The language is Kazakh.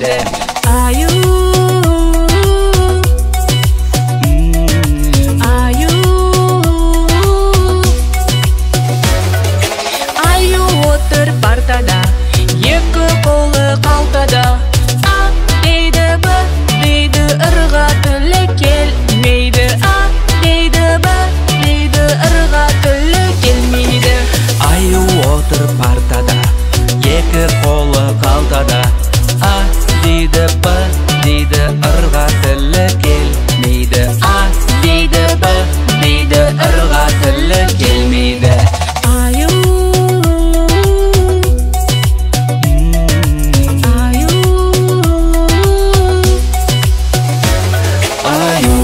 келмейді. Аю, аю, аю отыр партада, екі қолы қалтада. А дейді, Б дейді, ырға тілі келмейді. А дейді, Б дейді, ырға тілі келмейді. Аю отыр партада, екі қолы қалтада. А дейді, Б дейді, ырға тілі келмейді. А дейді, Б дейді, ырға тілі келмейді. Аю, аю, аю.